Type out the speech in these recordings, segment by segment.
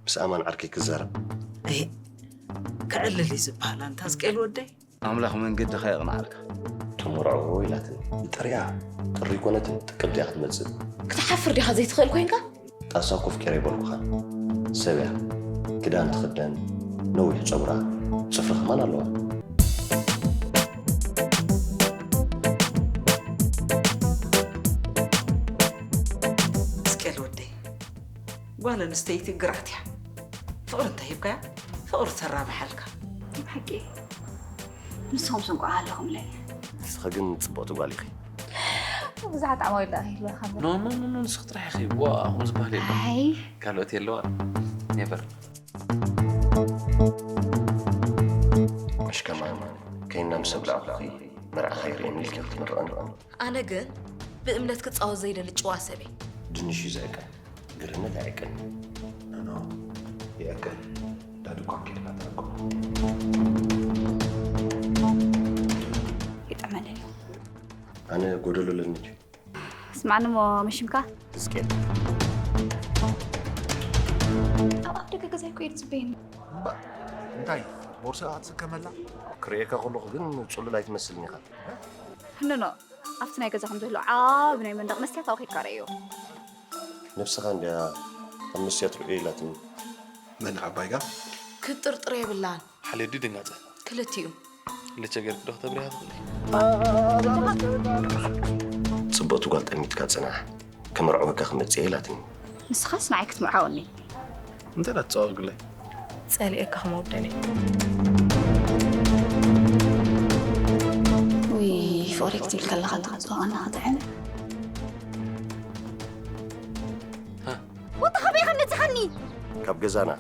ምስ ኣማን ዓርከይ ክዛረብ። እይ፣ ክዕልል እዩ ዝበሃል። ኣንታ ሕዝቅኤል ወደይ። ኣምላኽ መንገድኻ የቕንዓልካ። ተመርዖ ኢላትኒ። ጥሪኣ ጥሪ ኮነትን ጥቅምቲ እያ ክትመጽእ። ክትሓፍር ዲኻ ዘይትኽእል ኮይንካ? ጣሳ ኮፍ ኬረ ይበልኩኻ። ሰብ እያ። ክዳን ትኽደን፣ ነዊሕ ጸጉራ፣ ጽፍሪ ከማን ኣለዋ። እስቄል ወደይ፣ ጓል ኣንስተይቲ ግራት እያ። ፍቕሪ እንተሂብካያ ፍቕሪ ተራብሓልካ። ሓቂ ንስኹም ስንቋ ኣለኹምለይ። ንስኺ ግን ጽብቕቲ ጓል ኢኺ። ብዙሓት ዓማዊል ደኣ ይህልወኻ ኣሎ። ኖ ኖ ኖ ኖ፣ ንስኺ ጥራሕ ኢኺ። ዋ፣ ኣኹም ዝበሃል የለን። ኣይ። ካልኦት የለዋን። ኔቨር። ምሽ ከማን ከይና ምስ ኣብላዕኹኺ መርዓኻ ይርእየኒ ኢልኪ ክትምርቐኒ። ኣነ ግን ብእምነት ክጻወት ዘይደሊ ጭዋ ሰብ እየ። ድንሽ እዩ ዝዕቀን፣ ግርነት ኣይዕቀን። ኖ፣ ይዕቀን። እንዳ ድኳን ኬድና ንረክቦ። ይጥዕመለይ። ኣነ ጎደሎ ኣለኒ ድዩ? ስማዕኒ እሞ መሽምካ? ሕዝቅኤል። ኣብ ኣፍ ደገ ገዛይ እኮ እዩ ዝጽበየኒ። እምበር እንታይ ቦርሳ ክትስከመላ? ክርእየካ ከለኹ ግን ጽሉል ኣይትመስልን ኢኻ። ሕንኖ ኣብቲ ናይ ገዛኹም ዘሎ ዓቢ ናይ መንደቕ መስትያት ኣውኺድካ ርእዮ። ነብስኻ እንድያ ኣብ መስትያት ርእዮ ኢላትኒ። መን ዓባይካ? ክትጥርጥሮ የብላን። ሓልዮ ድዩ ድንጋጸ? ክልቲኡ። ልቸ ገርኪ ዶ ክተብርያ ትኽእሊ? ጽብቕቲ ጓል ጠሚትካ ጽናሕ፣ ከመርዕወካ ክመጽእ እየ ኢላትኒ። ንስኻስ ንዓይ ክትምርዓወኒ? እንታይ ዳትጻወር ግላይ? ጸሊኤካ ክመውደኒ። ውይ ፍቕሪ ክትብል ከለኻ ተቐጽዋቐና ክትዕነ ወጣ ካበይ ከም መጽኻኒ? ካብ ገዛና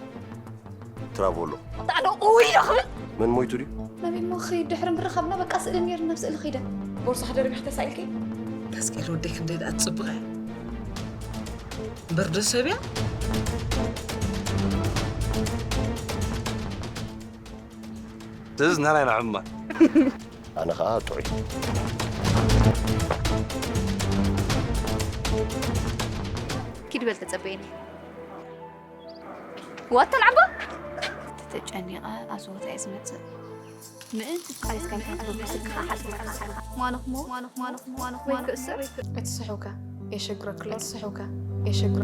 ትራቮሎ። ጣዕዶ ኡይ ዶ ክብል? መን ሞይቱ ድዩ? ናበይ እሞ ክኸይድ ድሕሪ ምርኻብና በቃ ስእሊ ነይሩ ናብ ስእሊ ኸይደ። ቦርሳኺ ደርቢኺ ተሳኢልኪ? ተስቂል ወደይ ክንደይ ደኣ ትጽብቕ እያ። እምበር ዶ ሰብ እያ? ትዝ ናናይ ንዕማ ኣነ ኸኣ ጥዑይ። ኪድ በል ተጸበየኒ። ዋተን ዓቦ ተጨኒቐ ኣዝወታ እየ ዝመጽእ። ምእንቲ ቃልካ እንታይ ትብሉ ስልክኻ ሓልካ ማኖኽሞ ማኖኽሞ ማኖኽሞ ወይ ክእሰር እትስሕውካ የሸግረክሎ እትስሕውካ የሸግረ